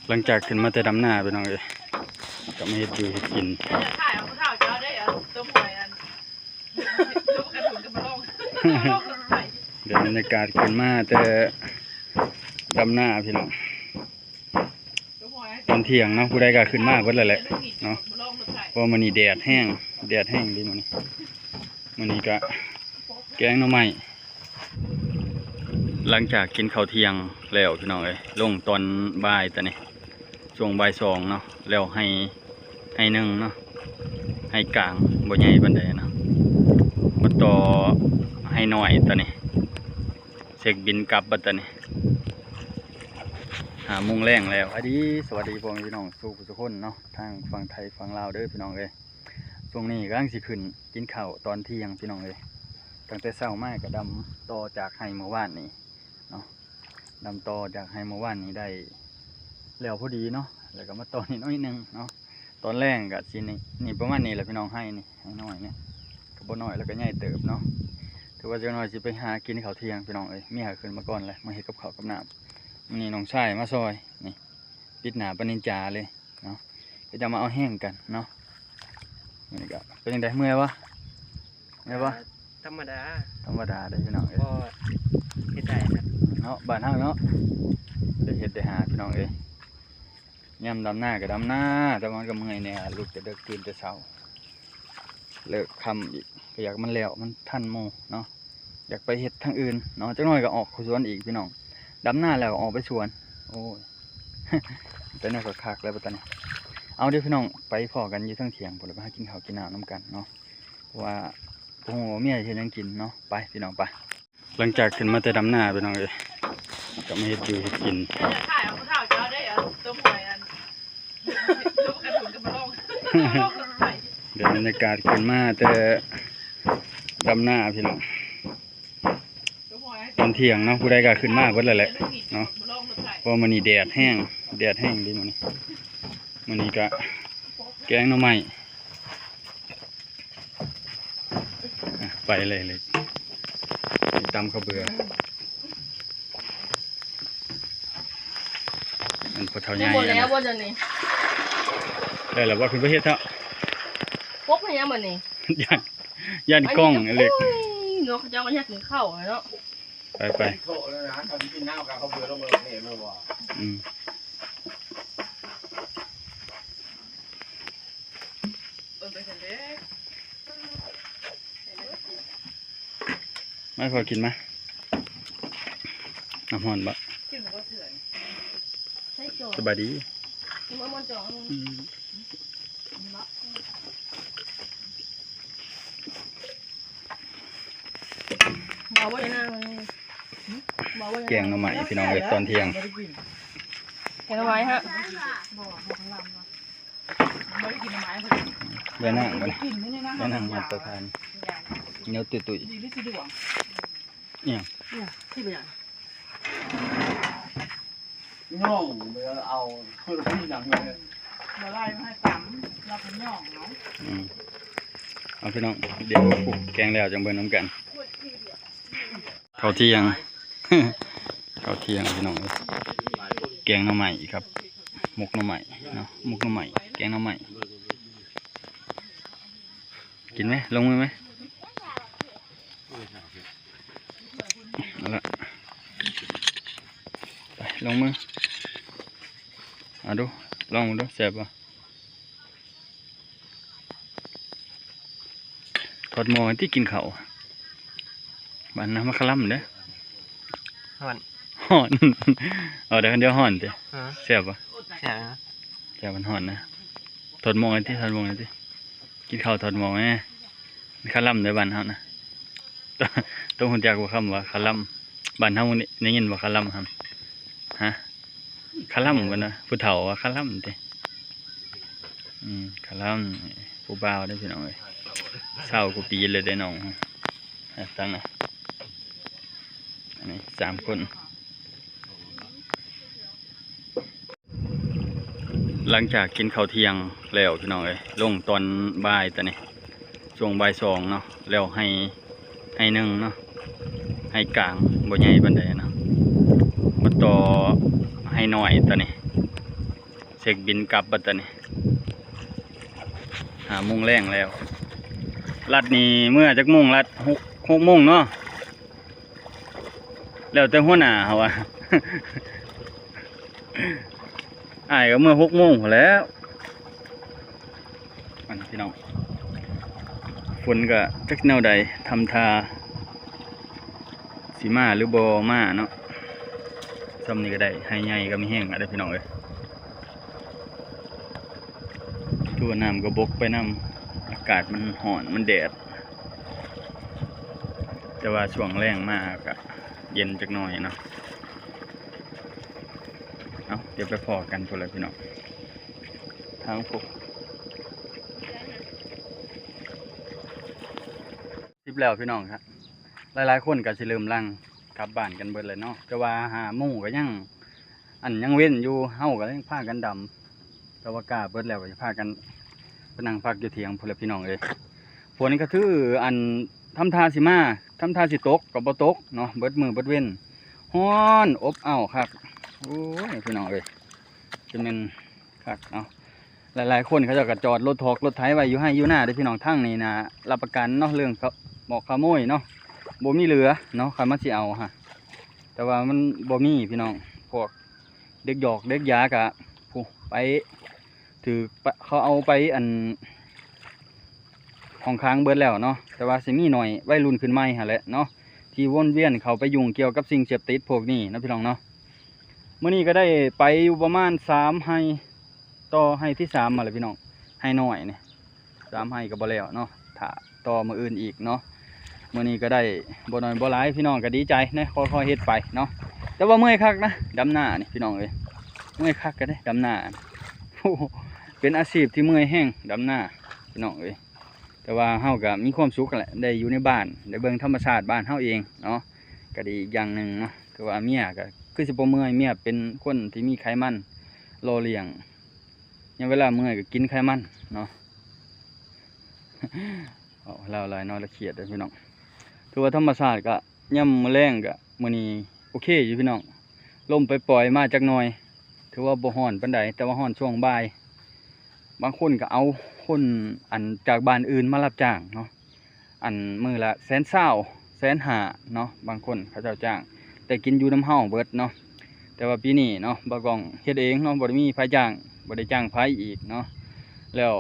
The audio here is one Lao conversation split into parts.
ຫຼັງຈາກຂຶ້ນມາແຕ່ດຳນາ ພີ່ນ້ອງເອີຍ ກໍມາເຮັດຢູ່ເຮັດກິນ. ໄດ້ບັນຍາກາດຂຶ້ນມາແຕ່ດຳນາ ພີ່ນ້ອງ. ຕອນທ່ຽງເນາະ ຜູ້ໃດກໍຂຶ້ນມາເບິດແລ້ວແຫຼະເນາະ ເພາະວ່າມື້ນີ້ແດດແຮງ ແດດແຮງເດ້ມື້ນີ້. ມື້ນີ້ກໍແກງໜໍ່ໄມ້. ຫຼັງຈາກກິນເຂົ້າທ່ຽງແລ້ວ ພີ່ນ້ອງເອີຍ ລົງຕອນບ່າຍຕອນນີ້ ຊ່ວງບ່າຍສອງເນາະ ແລ້ວໄຮ່ ໄຮ່ໜຶ່ງເນາະ ໄຮ່ກາງບໍ່ໃຫຍ່ປານໃດເນາະ ມາຕໍ່ໄຮ່ນ້ອຍຕອນນີ້ ເຊັກບິນກັບບັດຕານີ້ ຫ້າໂມງແລງແລ້ວ. ອາດີ ສະຫວັດດີພໍ່ແມ່ພີ່ນ້ອງສູ່ຜູ້ສູ່ຄົນເນາະ ທາງຝັ່ງໄທຝັ່ງລາວເດີພີ່ນ້ອງເອີຍ. ຊ່ວງນີ້ກຳລັງຊິຂຶ້ນກິນເຂົ້າຕອນທ່ຽງພີ່ນ້ອງເອີຍ. ຕັ້ງແຕ່ເຊົ້າມາກໍດຳຕໍ່ຈາກໄຮ່ມື້ວານນີ້ເນາະ ດຳຕໍ່ຈາກໄຮ່ມື້ວານນີ້ໄດ້ແລ້ວພໍດີເນາະ ແລ້ວກໍມາຕໍ່ນີ້ໜ້ອຍໜຶ່ງເນາະ. ຕອນແລງກໍຊິນີ້ ນີ້ປະມານນີ້ແຫຼະພີ່ນ້ອງ ໄຮ່ນີ້ ໄຮ່ນ້ອຍນີ້ ກໍບໍ່ນ້ອຍ ແລ້ວກໍໃຫຍ່ເຕີບເນາະ. ຖືວ່າຈັກໜ້ອຍຊິໄປຫາກິນເຂົ້າທ່ຽງພີ່ນ້ອງເອີຍ. ເມຍກໍຂຶ້ນມາກ່ອນແລ້ວ ມາເຮັດກັບເຂົ້າກັບນ້ຳ. ມື້ນີ້ນ້ອງຊາຍມາຊ່ອຍ ນີ້ ປິດໜ້າປານິນຈາເລີຍເນາະ ກໍຈະມາເອົາແຮງກັນເນາະ. ມື້ນີ້ກໍເປັນຈັ່ງໃດ ເມື່ອຍບໍ່? ແມ່ນບໍ່? ທຳມະດາ ທຳມະດາເດ້ພີ່ນ້ອງເອີຍ ກໍເຮັດໄດ້ນະເນາະ ບ້ານເຮົາເນາະ ໄດ້ເຮັດໄດ້ຫາພີ່ນ້ອງເອີຍ. ຍາມດຳນາກໍດຳນາ ແຕ່ວ່າມັນກໍເມື່ອຍແດ່ ລຸກແຕ່ເດິກ ຕື່ນແຕ່ເຊົ້າ ເລີກຄ່ຳອີກ ກໍຢາກມັນແລ້ວ ມັນທັນໝູ່ເນາະ. ຢາກໄປເຮັດທາງອື່ນເນາະ ຈັກໜ້ອຍກໍອອກສວນອີກພີ່ນ້ອງ. ດຳນາແລ້ວກໍອອກໄປສວນ ໂອ້ຍ ແຕ່ແນວກໍຄັກແລ້ວບັດຕານີ້. ເອົາເດີພີ່ນ້ອງ ໄປພໍ້ກັນຢູ່ເທິງທ່ຽງພຸ້ນ ໄປຫາກິນເຂົ້າກິນນ້ຳນຳກັນເນາະ ເພາະວ່າບໍ່ຮູ້ວ່າເມຍເຮັດຫຍັງກິນເນາະ. ໄປພີ່ນ້ອງ ໄປ. ຫຼັງຈາກຂຶ້ນມາແຕ່ດຳນາ ພີ່ນ້ອງເອີຍ ກໍມາເຮັດຢູ່ເຮັດກິນ. ໄດ້ບັນຍາກາດຂຶ້ນມາແຕ່ດຳນາ ພີ່ນ້ອງ. ຕອນທ່ຽງເນາະ ຜູ້ໃດກໍຂຶ້ນມາເບິດແລ້ວແຫຼະເນາະ ເພາະວ່າມື້ນີ້ແດດແຮງ ແດດແຮງເດ້ມື້ນີ້. ມື້ນີ້ກໍແກງໜໍ່ໄມ້ ອ່ະ ໄປເລີຍເລີຍ ຕຳເຂົ້າເບືອ. ອັນພໍ່ເຖົ້າໃຫຍ່ ຍັງບໍ່ແລ້ວບໍ່ດຽວນີ້? ໄດ້ແລ້ວບໍ່? ຂຶ້ນໄປເຮັດເຖາະ. ປົກໃຫ້ຍັງບັດນີ້? ຢ້ານ ຢ້ານກ້ອງເລັກ ໂອ້ຍ ເນາະ ເຂົາເຈົ້າກໍຢາກກິນເຂົ້າແຫຼະເນາະ. ໄປ ໄປ ອືມ. ມາ ພໍກິນມາ. ນ້ຳຮ້ອນບໍ່? ສະບາຍດີ. ອືມ. ແກງໜໍ່ໄມ້ ພີ່ນ້ອງເອີຍ ຕອນທ່ຽງ. ແກງໜໍ່ໄມ້ຮະ. ບໍ່ ບໍ່ໄດ້ກິນໜໍ່ໄມ້ ບໍ່ໄດ້ກິນໜໍ່ໄມ້. ຍານາງ ບັດນີ້ ຍານາງມາແຕ່ທາງ ໜຽວຕຸ້ຍໆ. ດີຫຼືຊິດວງ? ອີຫຍັງ? ນີ້ ທີ່ເປັນຫຍັງ? ຍ່ອງ ເອົາ ຫຍັງເລີຍ ບໍ່ໄດ້ມາໃຫ້ຕຳ ລາວເປັນຍ່ອງເນາະ. ອືມ. ເອົາ ພີ່ນ້ອງ ດຽວປຸກແກງແລ້ວຈັ່ງເບິ່ງນຳກັນ. ເຂົ້າທ່ຽງ ເຂົ້າທ່ຽງ ພີ່ນ້ອງເອີຍ. ແກງໜໍ່ໄມ້ກັບໝົກໜໍ່ໄມ້ເນາະ ໝົກໜໍ່ໄມ້ ແກງໜໍ່ໄມ້. ກິນໄໝ? ລົງມືໄໝ? ເອົາລະ ໄປ ລົງມື. ເອົາດູ ລອງເບິ່ງດູ ແຊບບໍ່? ຖອດໝໍ້ໃຫ້ຕິ ກິນເຂົ້າ. ບ້ານນາມາຄະລຳເດ້. ຮ້ອນ ຮ້ອນ. ເອົາໄດ້ຄົນດຽວຮ້ອນຕິ? ເອີ ແຊບບໍ່? ແຊບນະ ແຊບ. ມັນຮ້ອນນະ. ຖອດໝໍ້ໃຫ້ຕິ ຖອດໝໍ້ໃຫ້ຕິ. ກິນເຂົ້າຖອດໝໍ້ແດ່. ຄະລຳໃນບ້ານເຮົານະ. ຕ້ອງຮູ້ຈັກວ່າຄຳວ່າຄະລຳ. ບ້ານເຮົາໄດ້ຍິນບໍ່ຄະລຳຫັ້ນ? ຮະ? ຄະລຳເພິ່ນວ່າ ຜູ້ເຖົ້າວ່າຄະລຳຕິ. ອືມ ຄະລຳ ຜູ້ບ່າວເດ້ພີ່ນ້ອງເອີຍ. ຊາວກວ່າປີແລ້ວເດ້ນ້ອງ. ອ່ະ ຕັ້ງນະ ອັນນີ້ສາມຄົນ. ຫຼັງຈາກກິນເຂົ້າທ່ຽງແລ້ວ ພີ່ນ້ອງເອີຍ ລົງຕອນບ່າຍຕອນນີ້ ຊ່ວງບ່າຍສອງເນາະ ແລ້ວໄຮ່ ໄຮ່ໜຶ່ງເນາະ ໄຮ່ກາງ ບໍ່ໃຫຍ່ປານໃດເນາະ ມາຕໍ່ໄຮ່ນ້ອຍຕອນນີ້ ຈັກບິນກັບບັດຕານີ້ ຫ້າໂມງແລງແລ້ວ. ລັດນີ້ເມືອຈັກໂມງ? ລັດ ຫົກ ຫົກໂມງເນາະ. ແລ້ວແຕ່ຫົວໜ້າເຮົາວ່າ ອ້າຍກໍເມືອຫົກໂມງພຸ້ນແຫຼ້ວ. ອັນນີ້ພີ່ນ້ອງ ຝົນກໍຈັກແນວໃດ ທຳທ່າຊິມາຫຼືບໍ່ມາເນາະ. ຊ່ຳນີ້ກໍໄດ້ ໄຮ່ໃຫຍ່ກໍມີແຮງແລ້ວເດ້ພີ່ນ້ອງເອີຍ. ຄືວ່ານ້ຳກໍບົກໄປນຳ ອາກາດມັນຮ້ອນ ມັນແດດ ແຕ່ວ່າຊ່ວງແລງມາກໍເຢັນຈັກໜ້ອຍເນາະ. ເອົາ ດຽວໄປພໍ້ກັນພຸ້ນແຫຼະພີ່ນ້ອງ ທາງພຸ້ນ. ສິບແລ້ວພີ່ນ້ອງ ຫຼາຍໆຄົນກໍຊິເລີ່ມຫຼັ່ງກັບບ້ານກັນເບິດແລ້ວເນາະ ແຕ່ວ່າຫ້າໂມງກໍຍັງ ອັນ ຍັງເວັ້ນຢູ່ ເຮົາກໍຍັງພາກັນດຳ ແຕ່ວ່າກ້າເບິດແລ້ວກໍຊິພາກັນໄປນັ່ງພັກຢູ່ຖຽງພຸ້ນແຫຼະພີ່ນ້ອງເອີຍ. ຝົນກໍຄື ອັນ ທຳທ່າຊິມາ ທຳທ່າຊິຕົກກໍບໍ່ຕົກເນາະ ເບິດມື້ເບິດເວັນ ຮ້ອນອົບອ້າວຄັກ. ໂອ້ຍ ພີ່ນ້ອງເອີຍ ຈະແມ່ນ ຄັກເນາະ. ຫຼາຍໆຄົນເຂົາເຈົ້າກໍຈອດລົດຖອກລົດໄຖໄວ້ຢູ່ໄຮ່ຢູ່ນາເດ້ພີ່ນ້ອງ. ທາງນີ້ນະ ຮັບປະກັນເນາະ ເລື່ອງຂະ ໝອກຂະໂມຍເນາະ ບໍ່ມີເຫຼືອເນາະ ຄັນມັນຊິເອົາຫະ. ແຕ່ວ່າມັນບໍ່ມີພີ່ນ້ອງ ພວກເດັກຢອກເດັກຢາກະ ຜູ້ ໄປ ຖືກ ເຂົາເອົາໄປ ອັນ ຫ້ອງຂັງເບິດແລ້ວເນາະ. ແຕ່ວ່າຊິມີໜ້ອຍໄວລຸ້ນຂຶ້ນໃໝ່ຫັ້ນແຫຼະເນາະ ທີ່ວົນວຽນເຂົ້າໄປຫຍຸ້ງກ່ຽວກັບສິ່ງເສບຕິດພວກນີ້ເນາະ ພີ່ນ້ອງເນາະ. ມື້ນີ້ກໍໄດ້ໄປຢູ່ປະມານສາມໄຮ່ ຕໍ່ໄຮ່ທີສາມມາແລ້ວພີ່ນ້ອງ ໄຮ່ນ້ອຍນີ້ ສາມໄຮ່ກໍບໍ່ແລ້ວເນາະ ຖ້າຕໍ່ມື້ອື່ນອີກເນາະ. ມື້ນີ້ກໍໄດ້ບໍ່ໜ້ອຍບໍ່ຫຼາຍ ພີ່ນ້ອງກໍດີໃຈນະ ຄ່ອຍໆເຮັດໄປເນາະ. ແຕ່ວ່າເມື່ອຍຄັກນະ ດຳນານີ້ພີ່ນ້ອງເອີຍ ເມື່ອຍຄັກກໍໄດ້ດຳນາ ໂອ້ ເປັນອາຊີບທີ່ເມື່ອຍແຮງ ດຳນາ ພີ່ນ້ອງເອີຍ. ແຕ່ວ່າເຮົາກໍມີຄວາມສຸກຫັ້ນແຫຼະ ໄດ້ຢູ່ໃນບ້ານ ໄດ້ເບິ່ງທຳມະຊາດບ້ານເຮົາເອງເນາະ ກໍດີອີກຢ່າງໜຶ່ງເນາະ. ຄືວ່າເມຍກໍຄືຊິບໍ່ເມື່ອຍ ເມຍເປັນຄົນທີ່ມີໄຂມັນຫຼໍ່ລ້ຽງ ຍາມເວລາເມື່ອຍກໍກິນໄຂມັນເນາະ. ເວົ້າລາວຫຼາຍເນາະ ລະຄຽດເດ້ພີ່ນ້ອງ. ຖືວ່າທຳມະຊາດກໍ ຍາມມື້ແລງກະ ມື້ນີ້ໂອເຄຢູ່ພີ່ນ້ອງ ລົມໄປປ່ອຍມາຈັກໜ່ອຍ ຖືວ່າບໍ່ຮ້ອນປານໃດ ແຕ່ວ່າຮ້ອນຊ່ວງບ່າຍ. ບາງຄົນກະເອົາຄົນ ອັນ ຈາກບ້ານອື່ນມາຮັບຈ້າງເນາະ ອັນ ມື້ລະແສນຊາວ ແສນຫ້າເນາະ ບາງຄົນເຂົາເຈົ້າຈ້າງ ແຕ່ກິນຢູ່ນຳເຮົາເບິດເນາະ. ແຕ່ວ່າປີນີ້ເນາະ ບ່າວກ້ອງເຮັດເອງເນາະ ບໍ່ໄດ້ມີໃຜຈ້າງ ບໍ່ໄດ້ຈ້າງໃຜອີກເນາະ ແລ້ວ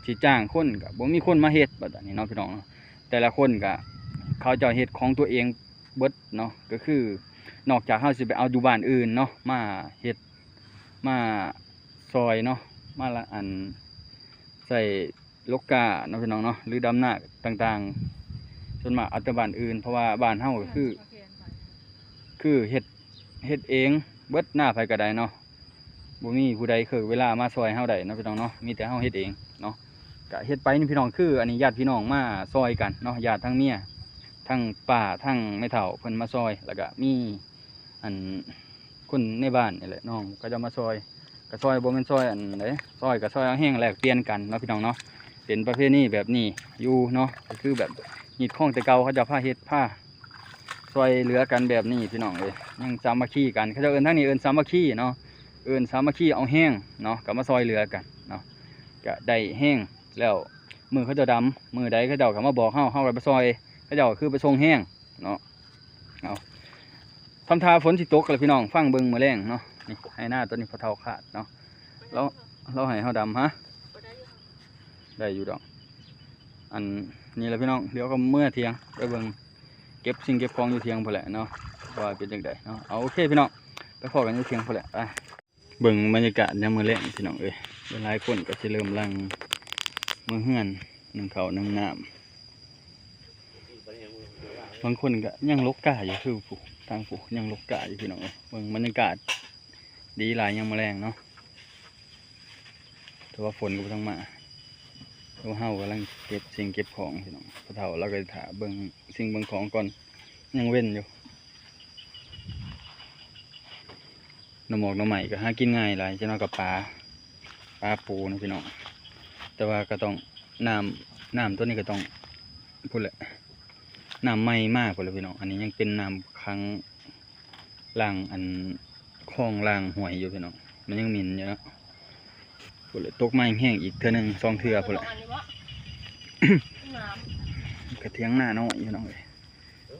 ຊິຈ້າງຄົນກະບໍ່ມີຄົນມາເຮັດ ບັດນີ້ເນາະ ພີ່ນ້ອງເນາະ. ແຕ່ລະຄົນກະເຂົາເຈົ້າເຮັດຂອງຕົວເອງເບິດເນາະ ກໍຄືນອກຈາກເຮົາຊິໄປເອົາຢູ່ບ້ານອື່ນເນາະ ມາເຮັດ ມາຊ່ອຍເນາະ ມາລະ ອັນ ໃສ່ລົກກ້າເນາະ ພີ່ນ້ອງເນາະ ຫຼືດຳນາຕ່າງໆ ສ່ວນມາກເອົາແຕ່ບ້ານອື່ນ ເພາະວ່າບ້ານເຮົາກໍຄື ຄືເຮັດ ເຮັດເອງເບິດ ນາໃຜກໍໄດ້ເນາະ ບໍ່ມີຜູ້ໃດເຄີກເວລາມາຊ່ອຍເຮົາໄດ້ເນາະ ພີ່ນ້ອງເນາະ ມີແຕ່ເຮົາເຮັດເອງເນາະ. ກະເຮັດໄປນີ້ພີ່ນ້ອງ ຄືອັນນີ້ຍາດພີ່ນ້ອງມາຊ່ອຍກັນເນາະ ຍາດທັງເມຍ ທັງປ້າ ທັງແມ່ເຖົ້າເພິ່ນມາຊ່ອຍ ແລ້ວກະມີ ອັນ ຄົນໃນບ້ານນີ້ແຫຼະ ນ້ອງເຂົາເຈົ້າມາຊ່ອຍ ກະຊ່ອຍບໍ່ແມ່ນຊ່ອຍອັນໃດ ຊ່ອຍກະຊ່ອຍເອົາແຮງແລກປ່ຽນກັນເນາະ ພີ່ນ້ອງເນາະ. ເປັນປະເພນີແບບນີ້ຢູ່ເນາະ ກໍຄືແບບຮີດຄອງແຕ່ເກົ່າ ເຂົາເຈົ້າພາເຮັດ ພາ ຊ່ອຍເຫຼືອກັນແບບນີ້ພີ່ນ້ອງເອີຍ ຍັງສາມັກຄີກັນ ເຂົາເຈົ້າເອີ້ນ ທາງນີ້ເອີ້ນສາມັກຄີເນາະ ເອີ້ນສາມັກຄີເອົາແຮງເນາະ ກໍມາຊ່ອຍເຫຼືອກັນເນາະ ກໍໄດ້ແຮງແລ້ວ. ມື້ເຂົາເຈົ້າດຳ ມື້ໃດເຂົາເຈົ້າກໍມາບອກເຮົາ ເຮົາກໍໄປຊ່ອຍ ເຂົາເຈົ້າກໍຄືໄປສົ່ງແຮງເນາະ. ເອົາ ທຳທ່າຝົນຊິຕົກແລ້ວພີ່ນ້ອງ ຟັງເບິ່ງມື້ແລງເນາະ. ນີ້ໄຮ່ນາຕົວນີ້ພໍ່ເຖົ້າຄາດເນາະ ລາວ ລາວໃຫ້ເຮົາດຳ ຮະ ໄດ້ຢູ່ດອກ. ອັນນີ້ແຫຼະພີ່ນ້ອງ ດຽວກໍເມືອຖຽງ ໄປເບິ່ງ ເກັບສິ່ງເກັບຂອງຢູ່ຖຽງພຸ້ນແຫຼະເນາະ ວ່າເປັນຈັ່ງໃດເນາະ. ເອົາ ໂອເຄພີ່ນ້ອງ ໄປພໍ້ກັນຢູ່ຖຽງພຸ້ນແຫຼະ ໄປ. ເບິ່ງບັນຍາກາດຍາມມື້ແລງພີ່ນ້ອງເອີຍ ຫຼາຍໆຄົນກໍຊິເລີ່ມຫຼັ່ງເມືອເຮືອນ ໜຶ້ງເຂົ້າໜຶ້ງນ້ຳ ບາງຄົນກໍຍັງຫຼົກກ້າຢູ່ ຄືຜູ້ ທາງຜູ້ຍັງຫຼົກກ້າຢູ່ພີ່ນ້ອງເອີຍ. ເບິ່ງບັນຍາກາດ ດີຫຼາຍຍາມມື້ແລງເນາະ ແຕ່ວ່າຝົນກໍບໍ່ທັນມາ ແຕ່ວ່າເຮົາກຳລັງເກັບສິ່ງເກັບຂອງພີ່ນ້ອງ. ພໍ່ເຖົ້າລາວກໍຖ້າເບິ່ງສິ່ງເບິ່ງຂອງກ່ອນ ຍັງເວັ້ນຢູ່. ໜໍ່ໝອກໜໍ່ໄມ້ກໍຫາກິນງ່າຍຫຼາຍ ຈະໜ້ອຍກໍປາ ປາປູນະພີ່ນ້ອງ. ແຕ່ວ່າກໍຕ້ອງ ນ້ຳ ນ້ຳຕົວນີ້ກໍຕ້ອງ ພຸ້ນແຫຼະ ນ້ຳໃໝ່ມາພຸ້ນແຫຼະພີ່ນ້ອງ. ອັນນີ້ຍັງເປັນນ້ຳຂັງ ລ້າງອັນ ຄອງລ້າງຫ້ວຍຢູ່ພີ່ນ້ອງ ມັນຍັງໝິ່ນຢູ່ເນາະ. ພຸ້ນແຫຼະ ຕົກມາແຮງໆ ອີກເທື່ອໜຶ່ງສອງເທື່ອພຸ້ນແຫຼະ. ກະຖຽງນານ້ອຍພີ່ນ້ອງເອີຍ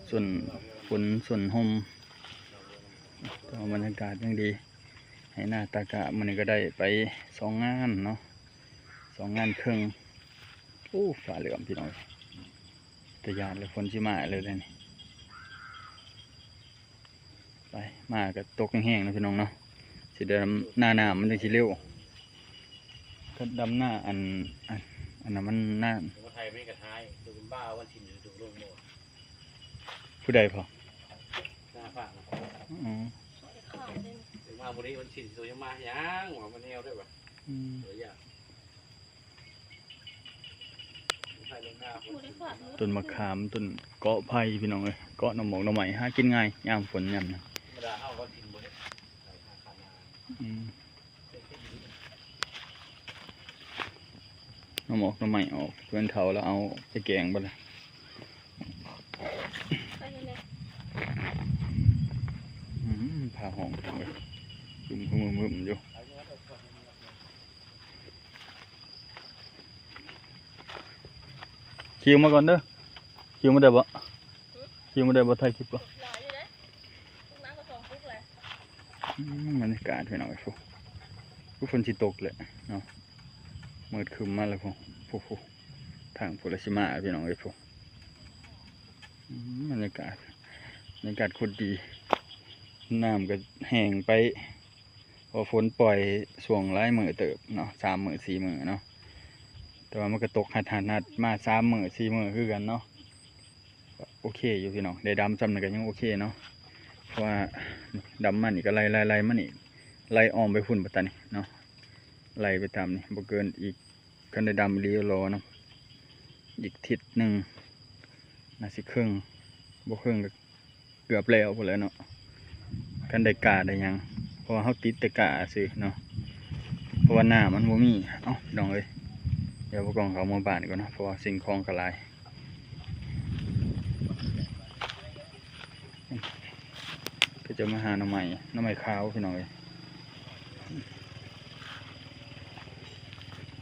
ສົ້ນຝົນສົ້ນຮົ່ມ ແຕ່ວ່າບັນຍາກາດຍັງດີ. ໄຮ່ນາຕາກະມື້ນີ້ກະໄດ້ໄປສອງງານເນາະ ສອງງານເຄິ່ງ. ໂອ້ ຟ້າເຫຼື້ອມພີ່ນ້ອງເອີຍ ຕາຢ້ານເລີຍ ຝົນຊິມາເລີຍເດນີ້. ໄປ ມາກະຕົກແຮງໆ ເນາະພີ່ນ້ອງເນາະ ຊິດຳນານ້ຳມັນຈັ່ງຊິເລັວ. ກະດຳນາອັນ ອັນ ອັນນັ້ນມັນນານ ມາໄທແມ່ນກະທ້າຍ ດູເປັນບ້າວັນສິນ ດູລົງບໍ່. ຜູ້ໃດພໍ່? ໜ້າຝາກນະ. ອໍ ມາມື້ນີ້ວັນສິນ ໂຕຍັງມາຫຍັງ ວ່າມາແນວໄດ້ຫວາ. ອືມ ໂຕຢ່າງ ຕົ້ນມະຂາມ ຕົ້ນເກາະໄຜ່ພີ່ນ້ອງເອີຍ ເກາະໜໍ່ໝອກໜໍ່ໄມ້ ຫາກິນງ່າຍຍາມຝົນຍາມຫຍັງ. ທຳມະດາເຮົາກໍກິນບໍ່ໄດ້ ອືມ ໜໍ່ໝອກໜໍ່ໄມ້ອອກ ເພິ່ນເຖົ້າແລ້ວເອົາໄປແກງເບິດລະ. ອືມ ຟ້າຮ້ອງເອີຍ ຄຶມໆໆຢູ່. ຂີ່ອອກມາກ່ອນເດີ ຂີ່ອອກມາໄດ້ບໍ່? ຫື? ຂີ່ອອກມາໄດ້ບໍ່? ຖ່າຍຄລິບບໍ່? ຫຼາຍຢູ່ເດ້ ນ້ຳກະສອງປຸກແຫຼະ. ອືມ ບັນຍາກາດພີ່ນ້ອງເອີຍ ໂອ້ ຝົນຊິຕົກແຫຼະເນາະ ມືດຄຶ້ມມາແລ້ວພຸ້ນ ພຸ້ນໆ ທາງພຸ້ນລະຊິມາພີ່ນ້ອງເອີຍ ພຸ້ນ. ອືມ ບັນຍາກາດ ບັນຍາກາດໂຄດດີ ນ້ຳກະແຫ້ງໄປ ເພາະຝົນປ່ອຍຊ່ວງຫຼາຍມື້ເຕີບເນາະ ສາມມື້ສີ່ມື້ເນາະ ແຕ່ວ່າມັນກະຕົກຮັດໆ ມາສາມມື້ສີ່ມື້ຄືກັນເນາະ. ໂອເຄຢູ່ພີ່ນ້ອງ ໄດ້ດຳຊ່ຳນີ້ກະຍັງໂອເຄເນາະ ເພາະວ່າດຳມານີ້ກະໄລ່ໆໆ ມານີ້ ໄລ່ອ້ອມໄປພຸ້ນບັດຕານີ້ເນາະ ໄລ່ໄປຕາມນີ້ ບໍ່ເກີນອີກ ຄັນໄດ້ດຳອີ່ຫຼີລໍເນາະ ອີກທິດໜຶ່ງ ໜ້າຊິເຄິ່ງ ບໍ່ເຄິ່ງກະ ເກືອບແລ້ວພຸ້ນແຫຼະເນາະ ຄັນໄດ້ກ້າໄດ້ຫຍັງ ເພາະວ່າເຮົາຕິດແຕ່ກ້າຊື່ເນາະ ເພາະວ່ານ້ຳມັນບໍ່ມີ. ເອົ້າ ພີ່ນ້ອງເອີຍ ດຽວບໍ່ກອງເຂົ້າເມືອບ້ານກ່ອນເນາະ ເພາະວ່າສິ່ງຂອງກະຫຼາຍ. ເຂົາເຈົ້າມາຫາໜໍ່ໄມ້ ໜໍ່ໄມ້ຂາວພີ່ນ້ອງເອີຍ.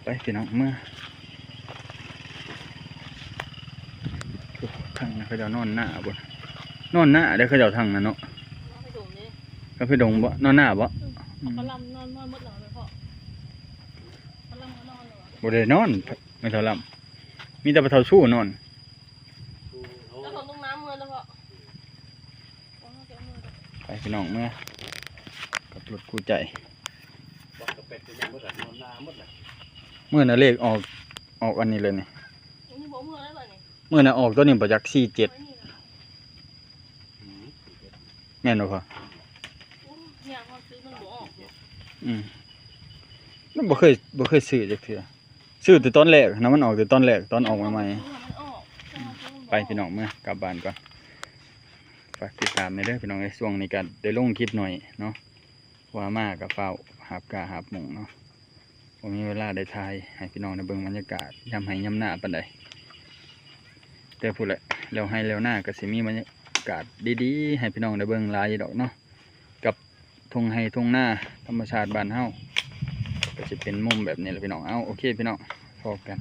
ໄປພີ່ນ້ອງ ເມືອ ໂອ້ ທາງນັ້ນເຂົາເຈົ້ານອນນາພຸ້ນ ນອນນາເດ້ເຂົາເຈົ້າທາງນັ້ນເນາະ ໄປດົງເດ້ ກາເຟດົງບໍ່? ນອນນາບໍ່? ອືມ ອືມ ປາລຳນອນ ນອນໝົດແລ້ວແມ່ນບໍ່? ປາລຳກໍນອນແລ້ວ ບໍ່ໄດ້ນອນ ແມ່ເຖົ້າລຳ ມີແຕ່ປາເຖົ້າຊູ່ນອນ. ເຈົ້າຂອງລົງນ້ຳເມືອແລ້ວເພາະ ໄປພີ່ນ້ອງ ເມືອກັບລົດຄູ່ໃຈ. ມື້ນະເລກອອກ ອອກອັນນີ້ເລີຍນີ້ ມື້ນະອອກຕົວນີ້ບໍ່ຈັກ ສີ່ເຈັດ ແມ່ນບໍ່ພໍ່? ອືມ ມັນບໍ່ເຄີຍ ບໍ່ເຄີຍຊື້ຈັກເທື່ອ. ຊື້ແຕ່ຕອນແລກນະ ມັນອອກແຕ່ຕອນແລກ ຕອນອອກໃໝ່ໆ. ໄປພີ່ນ້ອງ ເມືອກັບບ້ານກ່ອນ. ຝາກຕິດຕາມແດ່ເດີພີ່ນ້ອງເອີຍ ຊ່ວງນີ້ກະໄດ້ລົງຄລິບໜ້ອຍເນາະ ເພາະວ່າມາກະຟ້າວຫາບກ້າຫາບໝຸ້ງເນາະ ບໍ່ມີເວລາໄດ້ຖ່າຍໃຫ້ພີ່ນ້ອງໄດ້ເບິ່ງບັນຍາກາດຍາມໄຮ່ຍາມນາປານໃດ. ແຕ່ພຸ້ນແຫຼະ ແລ້ວໄຮ່ແລ້ວນາກະຊິມີບັນຍາກາດດີໆ ໃຫ້ພີ່ນ້ອງໄດ້ເບິ່ງຫຼາຍຢູ່ດອກເນາະ ກັບທົ່ງໄຮ່ທົ່ງນາທຳມະຊາດບ້ານເຮົາ ກະຊິເປັນມຸມແບບນີ້ແຫຼະພີ່ນ້ອງ. ເອົ້າ ໂອເຄພີ່ນ້ອງ ພໍ້ກັນ.